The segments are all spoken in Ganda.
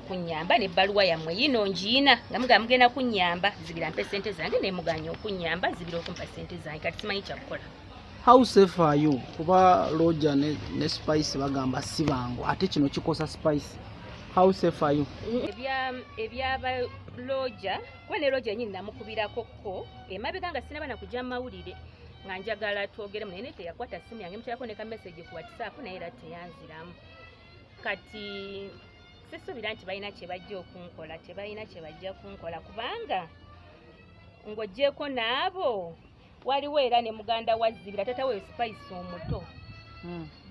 Okunnyamba n'ebbaluwa yammwe yino ngiina nga mugamba mugenda kunnyamba. Zibira mpe sente zange, naye muganye okunnyamba. Zibira okumpa sente zange, kati simanyi kyakukola. How safe are you? Kuba Roger ne Spice bagamba si bangu, ate kino kikosa Spice. How safe are you? Ebyaba Roger, kuba ne Roger nyini namukubirako ko emabega nga sinaba nakujja mu mawulire, nga njagala twogeremu, naye naye teyakwata simu yange. Mukyalako ne ka message ku WhatsApp, naye era teyanziramu. Kati sisuubira nti balina kye bajja okunkola. Tebalina kye bajja kunkola, kubanga ng'oggyeko n'abo, waliwo era ne muganda wa Zibira, tata we Spice omuto.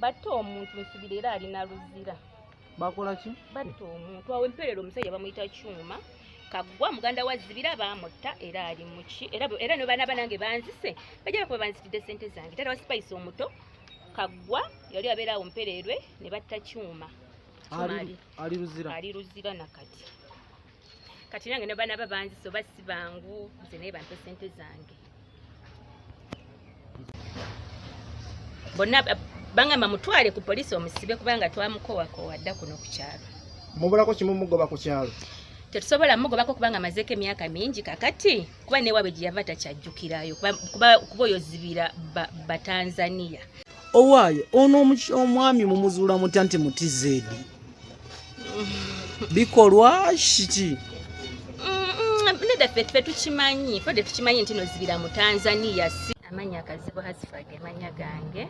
Batta omuntu, nsubira era alina Luzira. Bakola ki? Batta omuntu awo emperero, omusajja bamuyita Kyuma Kaggwa, muganda wa Zibira, baamutta era ali muki. Era ne baana banange banzise, bajja bakuba banzitidde sente zange. Tata wa Spice omuto Kaggwa yali abeera awo Mpererwe, ne batta Kyuma. Kyuma Ali Luzira. Ali Luzira nakati. Kati nange ne baana ba banzise, oba si bangu, nze naye bampe sente zange. Bonna bangamba mutwale ku poliisi omusibe, kubanga twamukowakowa dda kuno ku kyalo. Mubulako kimu mugoba ku kyalo? Tetusobola mugobako, kubanga amazeeko emyaka mingi kakati, kuba newaabwe gye yava takyajjukirayo, kuba oyo Zibira Batanzania. Owaaye, ono omwami mumuzuula mutya nti mutizeedi bikolwa kiki? Nedda, ffe tukimanyi, ffe tukimanyi nti no Zibira mu Tanzania. Si amanya akazibu Hasifage amanya gange.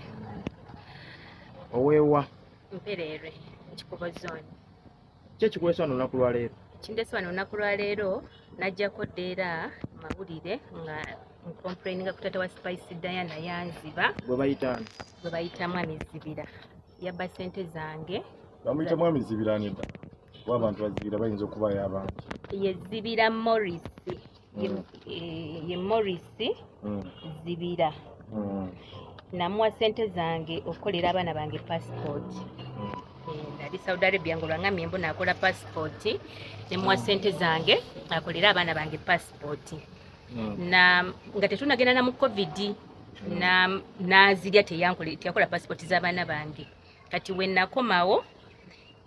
Oweewa? Mpererwe, Ekikubo Zone. Ki ekikuleesa wano olunaku lwaleero? Kindesa wano olunaku lwaleero, najjako dda era mawulire nga ncomplaininga ku taata wa Spice Diana, yanziba. Gwe bayita ani? Gwe bayita Mwami Zibira, yabba sente zange. Bamuyita Mwami Zibira anidda, kuba abantu bazibira bayinza okubayo abantu. Ye Zibira Morris. Ye Morris Zibira. Namuwa sente zange okukolera abaana bange passport. Nali Saudi Arabia, nga olwangambye mbu nakola passport, nemuwa sente zange akolere abaana bange passport. Na nga tetunagenda na mu COVID, na nazirya, teyakola passport z'abaana bange. Kati we nakomawo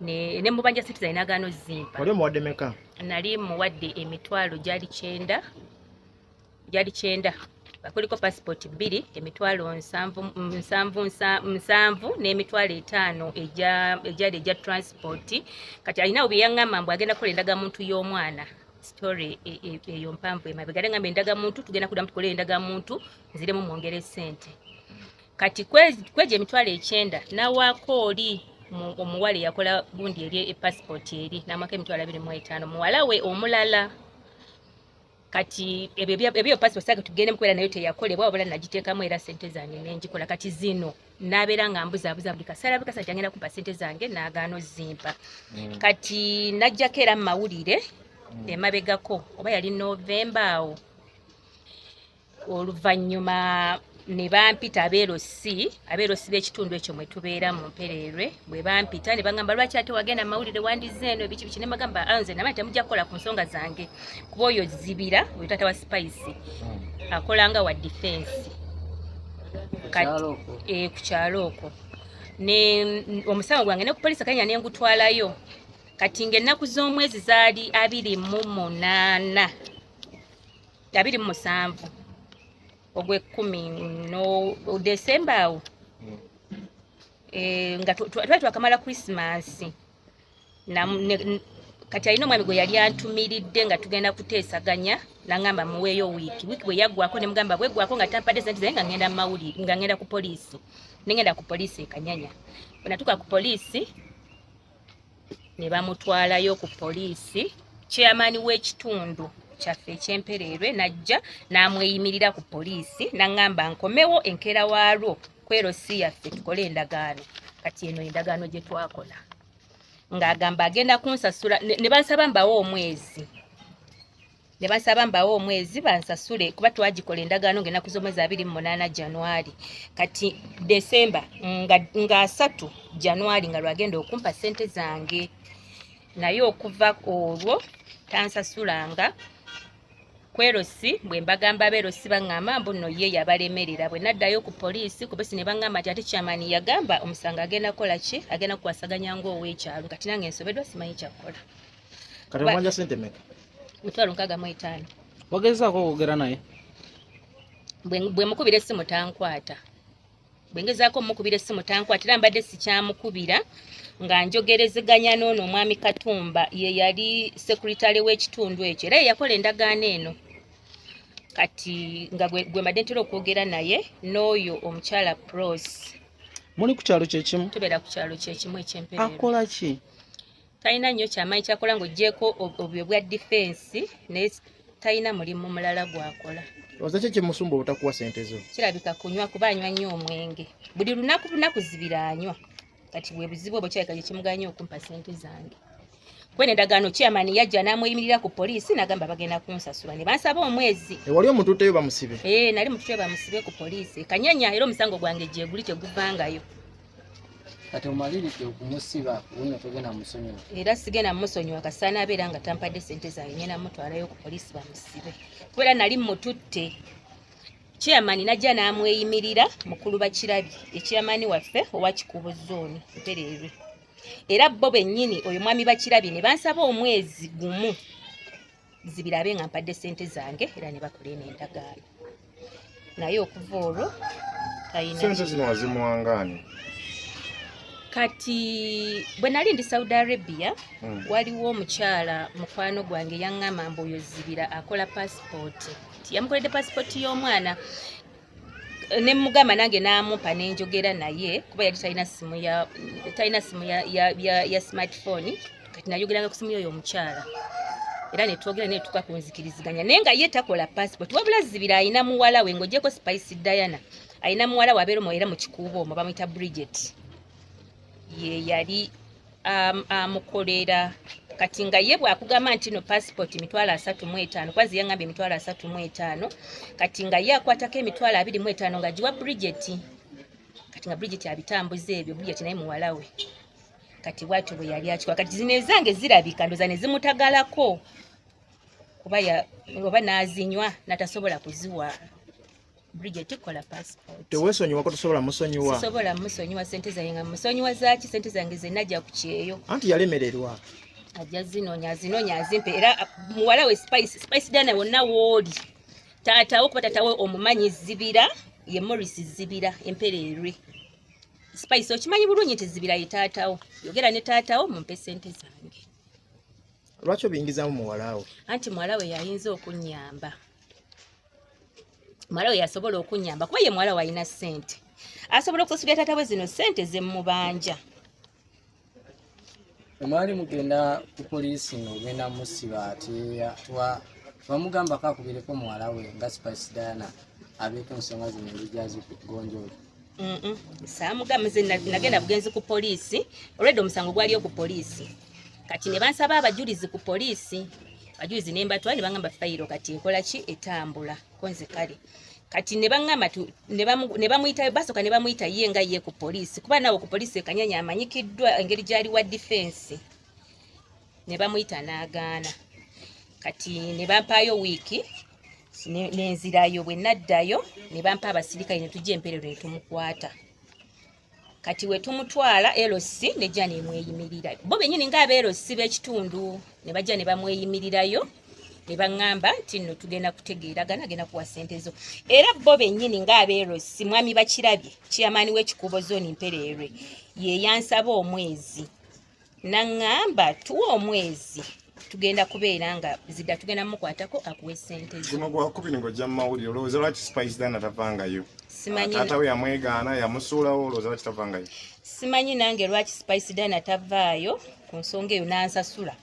ne mubanja sente zange, nagaana ozimpa. Wali omuwadde meka? Nali muwadde emitwalo gyali 90, gyali 90. Kuliko passport bbiri, emitwalo 70, 70, 70 n'emitwalo 50 egyali egya transport. Kati alinawo bye yaŋŋamba mbu agenda kukola endagamuntu y'omwana. Story eyo mpanvu emabega. Ate ngamba endagamuntu, tugenda kuddamu tukole endagamuntu, nziremu mwongere sente. Kati kwegyo emitwalo 90 nawaako oli omuwala eyakola gundi eri epassport eri, namwako emitwalo 25, muwala we omulala. Kati ebyo ebyo passport sage tugende mukubeera nayo teyakolebwa, wabula nagiteekamu era sente zange nenjikola. Kati zino nabeera nga mbuzaabuza buli kaseera, buli kaseera kyangenda kumpa sente zange, naagaana ozimpa. Kati najjako era mu mawulire emabegako, oba yali Novemba awo, oluvannyuma ne bampita abeerosi, abeerosi b'ekitundu ekyo mwe tubeera mu Mpereerwe. Bwe bampita ne bagamba, "Lwaki ate wagenda mu mawulire? Wandize eno ebiki biki." Ne bagamba, "Ah, nze namanyi temujja kukola ku nsonga zange, kuba oyo Zibira, oyo taata wa Spice, akola nga wa defense." Kati ku kyalo okwo ne omusango gwange ne ku poliisi Kanya ne ngutwalayo. Kati ng'ennaku z'omwezi zaali 28, 27 ogw'ekkumi no Desemba awo. Nga twali twakamala Christmas. Kati alina omwami gwe yali antumiridde nga tugenda kuteesaganya, nangamba muweeyo wiiki. Wiiki bwe yaggwako, ne mugamba bweggwako nga tampadde sente zange, nga ngenda mu mawulire, nga ngenda ku poliisi. Nengenda ku poliisi e Kanyanya. Bwe natuuka ku poliisi, ne bamutwalayo ku poliisi. Chairman w'ekitundu kyaffe ekyempereerwe najja n'amweyimirira ku poliisi, n'aŋŋamba nkomewo enkeera waalwo kwerosi yaffe tukole endagaano. Kati eno endagaano gye twakola, ng'agamba agenda kunsasula, ne bansaba mbawe omwezi, ne bansaba mbawe omwezi bansasule, kuba twagikola endagaano ng'ennaku z'omwezi 28 Januari. Kati Desemba nga 30 Januari nga lwagenda okumpa sente zange, naye okuva olwo tansasulanga. Kwerosi bwe mbagamba, abeerosi baŋŋamba mbu nno ye yabalemerera. Bwe naddayo ku poliisi, ku polisi ne baŋŋamba nti ate chairman yagamba omusango agenda kukola ki, agenda kukwasaganya ng'ow'ekyalo. Kati nange nsobeddwa, simanyi kyakukola. Kati omanja sente meka? 650,000. Wagezaako okwogera naye? Bwe mukubira essimu tankwata, bwe ngezaako mukubira essimu tankwata, era mbadde sikyamukubira nga njogerezeganya n'ono omwami Katumba, ye yali sekuritale w'ekitundu ekyo era ye yakola endagaano eno. Kati nga gwe mbadde ntera okwogera naye n'oyo omukyala Pros. Muli ku kyalo kyekimu? Tubeera ku kyalo kyekimu ekyempereero. Akola ki? Talina nnyo kyamaanyi kyakola ng'oggyeeko obyo bwa difensi, naye talina mulimu mulala gwakola. Oza ki ekimusumba obutakuwa sente zo? Kirabika kunywa, kuba anywa nnyo omwenge buli lunaku, lunaku zibira anywa. Kati bwe buzibu obwo kirabika gye kimuganye okumpa sente zange. Kwene endagaano chairman yajja n'amweyimirira ku poliisi n'agamba bagenda kunsasula, ne bansaba omwezi. Ewali omututteyo bamusibe? Ee, nali mututteyo bamusibe ku poliisi Kanyanya, era omusango gwange gyeguli teguvangayo. Kati omaliridde okumusiba wuno, togenda musonyiwa? Era sigenda musonyiwa, kasaana abeera nga tampadde sente zange ngenda mutwalayo ku poliisi bamusibe, kubeera nali mututte. Chairman najja n'amweyimirira, mukulu Bakirabye, echairman waffe owa Kikuubo zooni Mpereerwe, era bo bennyini oyo mwami Bakirabye ne bansaba omwezi gumu zibirabe nga mpadde sente zange, era ne bakola eno endagaano. Naye okuva olwo talina. Sente zino wazimuwangaani? Kati bwe nali ndi Saudi Arabia, waliwo omukyala mukwano gwange yaŋŋamba mbu oyo Zibira akola pasipooti, nti yamukoledde pasipooti y'omwana, ne mugamba nange n'amumpa n'enjogera naye, kuba yali talina simu ya talina simu ya, ya, ya, ya smartphone. Kati nayogeranga ku simu y'oyo omukyala era ne twogera ne tuka ku nzikiriziganya, naye nga ye takola passport. Wabula Zibira alina muwala we, ng'ogyeko Spice Diana, alina muwala we abeera omwo era mu Kikuubo omwo, bamuyita Bridget, ye yali amukolera. Kati nga ye bw'akugamba nti no passport 35,000, kwazi yaŋŋambye 35,000, kati nga ye akwatako 25,000 ng'agiwa Bridget. Kati nga Bridget abitambuza ebyo, Bridget naye muwala we. Kati bwatyo bwe yali akikola. Kati zino ezange zirabika ndoza ne zimutagalako, kuba oba n'azinywa natasobola kuziwa Bridget kola passport. Teweesonyiwako, tosobola musonyiwa? Sisobola musonyiwa. Sente zange nga musonyiwa zaaki? Sente zange zenna ajja ku kyeyo. Anti yalemererwa. Ajja zinoonya, azinoonya azimpe. Era muwala we Spice, Spice Diana, wonna wooli, taatawo, kuba taatawo omumanyi Zibira ye Morris Zibira Empereerwe. Spice okimanyi bulungi nti Zibira ye taatawo. Yogera ne taatawo mumpe sente zange. Lwaki obiyingizamu muwala wo? Anti muwala we yayinza okunnyamba, muwala we yasobola okunnyamba, kuba ye muwala we alina ssente, asobola okusasulira taata we zino ssente zemmubanja. Mwali mugenda ku poliisi ng'ogenda musiba, ate twamugambako akubireko muwala we nga Spice Diana abeeko ensonga zino engeri azigonjoola? Saamugamba. Nze nagenda bugenzi ku poliisi, olwedde omusango gwaliyo ku poliisi. Kati ne bansaba abajulizi ku poliisi, abajulizi ne mbatwala, ne baŋŋamba fayiro kati ekola ki, etambula. Ko nze kale. Kati ne baŋŋamba ne bamuyita, basooka ne bamuyita ye nga ye ku poliisi, kuba naawe ku poliisi e Kanyanya amanyikiddwa engeri gy'ali wa difensi. Ne bamuyita n'agaana. Kati ne bampaayo wiiki nenzirayo. Bwe naddayo ne bampa abasirikale, ne tujja Empeerero ne tumukwata. Kati we tumutwala, LC nejja nemweyimirira, bo bennyini ng'aba LC b'ekitundu ne bajja ne bamweyimirirayo, ne baŋŋamba nti nno tugenda kutegeeragana, agenda kuwa ssente zo. Era bo bennyini ng'aba LC, mwami Bakirabye, chairman w'Ekikuubo zooni Mpereerwe, ye yansaba omwezi, naŋŋamba tuwa omwezi, tugenda kubeera nga zidda tugenda mukwatako akuwa essente zo. Guno gwakubiri ng'ojja mu mawulire, olowooza lwaki Spice Diana tavangayo? Simanyi. Taata we yamwegaana, yamusuulawo, olowooza lwaki tavangayo? Simanyi nange lwaki Spice Diana tavaayo ku nsonga eyo n'ansasula.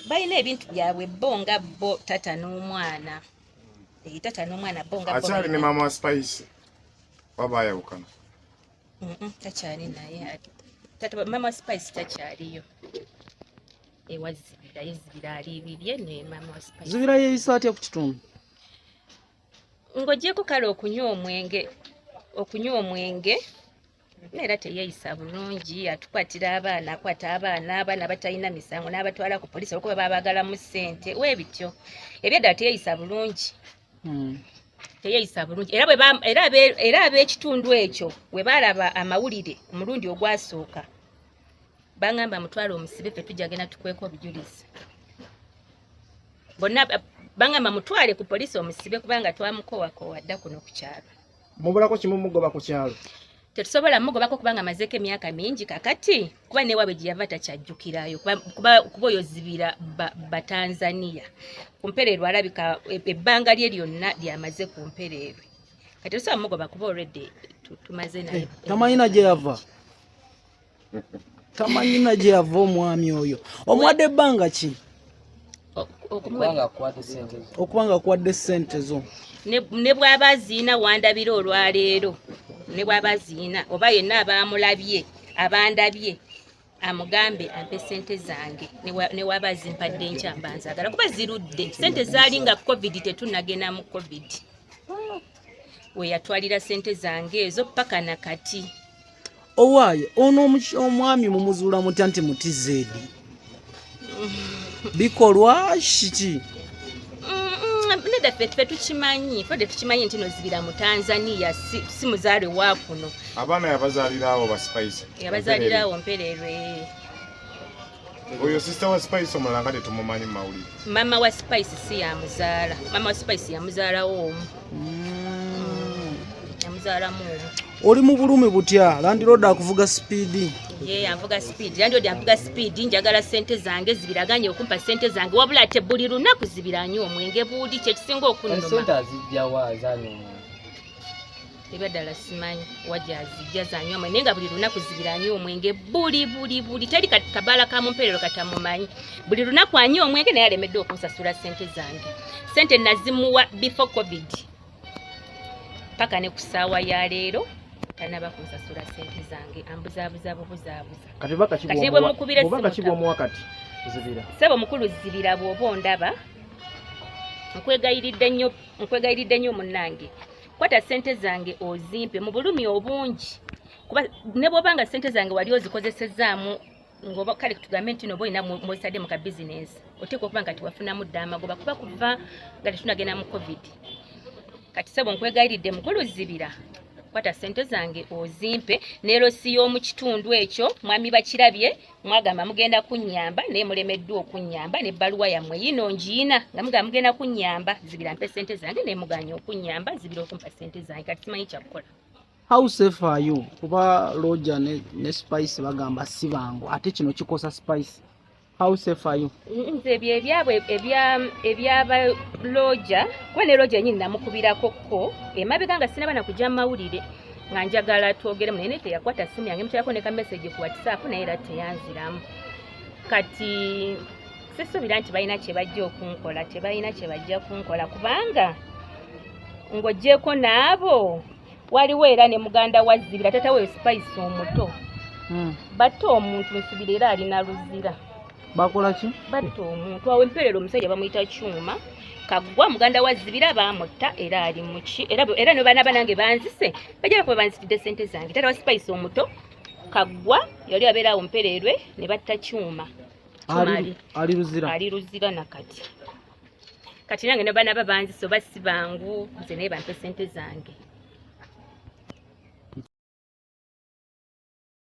Balina ebintu byabwe bo nga bo, tata n'omwana. Tata n'omwana bo nga bo. Akyali ne maama wa Spice waba ayawukana? Takyali naye tata, mama wa Spice takyaliyo ewa Zibira. Ye Zibira ali bibye ne mama wa Spice. Zibira yeeyisa atya ku kitundu? Ng'ogyeko kale okunywa omwenge, okunywa omwenge, era teyeeyisa bulungi. Atukwatira abaana, akwata abaana, abaana batalina misango n'abatwala ku poliisi olwokuba baabagalamu ssente, weebityo ebyeddala. Teyeeyisa bulungi. Teyeeyisa bulungi. Era bwe era ab'ekitundu ekyo bwe baalaba amawulire omulundi ogwasooka. Bangamba mutwale omusibe, ffe tujja genda tukweko obujulizi. Bonna bangamba mutwale ku poliisi omusibe, kubanga twamukowakowa dda kuno ku kyalo. Mubulako kimu mugoba ku kyalo? Tetusobola mugobako kubanga amazeeko emyaka mingi kakati, kuba newaabwe gye yava takyajjukirayo, kuba oyo Zibira Batanzania ku Mpereerwe, alabika ebbanga lye lyonna lyamaze ku Mpereerwe. Kati tetusobola mugoba kuba already tumaze naye. Tamanyina gye yava, tamanyina gye yava. Omwami oyo omuwadde ebbanga ki? Okumuwa Kubanga akuwadde sente zo. Okuba nga akuwadde sente zo. Ne bw'aba aziina wandabira olwaleero, ne bw'aba aziina oba yenna abamulabye, abandabye, amugambe ampe sente zange. Ne waba azimpadde enkya mba nzaagala, kuba zirudde. Sente zaali nga COVID tetunnagenda mu COVID, we yatwalira sente zange ezo paka na kati. Owaaye ono omwami mumuzuula mutya nti mutizeedi bikolwa kiki? Nedda, ffe tukimanyi, ffe tukimanyi nti no Zibira mu Tanzania, si muzaale wa kuno. Abaana yabazaalirawo ba Spice? Yabazaalirawo Mpererwe. Oyo sister wa Spice omulala nga tetumumanyi mu mawulire. Mama wa Spice si yamuzaala. Mama wa Spice yamuzaalawo omu, yamuzaalamu omu. Oli mu bulumi butya? Landlord akuvuga speed? Ye anvuga speed, landlord anvuga speed. Njagala sente zange. Zibiraganye okumpa sente zange, wabula ate buli lunaku zibiranye omwenge buuli, kyekisinga Kati okunnuma. Sente azijjawa azanywa omwenge? Ebyaddala simanyi wajja azijja zanywa omwenge, naye nga buli lunaku zibiranye omwenge buli buli buli. Teri kabaala ka Mumperero katamumanyi. Buli lunaku anywa omwenge, naye alemeddwa okunsasula sente zange. Sente nazimuwa before COVID, paka ne ku ssaawa ya leero tanaba kunsasula sente zange. Ambuzaabuza bubuzaabuza. Kati bubaka Kati ne bwe mukubira essimu bubaka ki bw'omuwa kati Zibira? Ssebo mukulu Zibira, bw'oba ondaba, nkwegayiridde nnyo, nkwegayiridde nnyo munnange, kwata sente zange ozimpe mu bulumi obungi, kuba ne bw'oba nga sente zange wali ozikozesezaamu ngoba kale tugambe nti noba olina mwozitadde mu ka bizinensi, oteekwa okuba nga tiwafunamu dda amagoba, kuba kuva nga tetunagenda mu COVID. Kati ssebo nkwegayiridde mukulu Zibira, kwata sente zange ozimpe. Ne LC y'omu kitundu ekyo, mwami Bakirabye, mwagamba mugenda kunnyamba naye mulemeddwa okunnyamba, n'ebbaluwa yammwe yino ngiina nga mugamba mugenda kunnyamba. Zibira mpe sente zange, naye muganye okunnyamba. Zibira okumpa sente zange, kati simanyi kyakukola. How safe are you? Kuba Roger ne Spice bagamba si bangu, ate kino kikosa Spice. How safe are you? Nze ebyo ebyabwe ebyabaloja, kuba ne Roger nyini namukubirako ko emabega nga sinaba nakujja mu mawulire, nga njagala twogeremu, naye naye teyakwata simu yange. Mukyalako ne ka message ku WhatsApp, naye era teyanziramu. Kati sisuubira nti balina kye bajja okunkola. Tebalina kye bajja kunkola, kubanga ng'oggyeko n'abo, waliwo era ne muganda wa Zibira, tata we Spice omuto. Batta omuntu, nsubira era alina Luzira. Bakola ki? Batta omuntu awo Emperero, omusajja bamuyita Kyuma Kaggwa, muganda wa Zibira, baamutta era ali muki era ne baana banange banzise, bajja bakuba banzitidde sente zange. Tata wa Spice omuto Kaggwa yali abeera awo Mpererwe, ne batta Kyuma. Kyuma Ali Luzira? Ali Luzira nakati. Kati nange ne baana ba banzise, oba si bangu nze, naye bampe sente zange.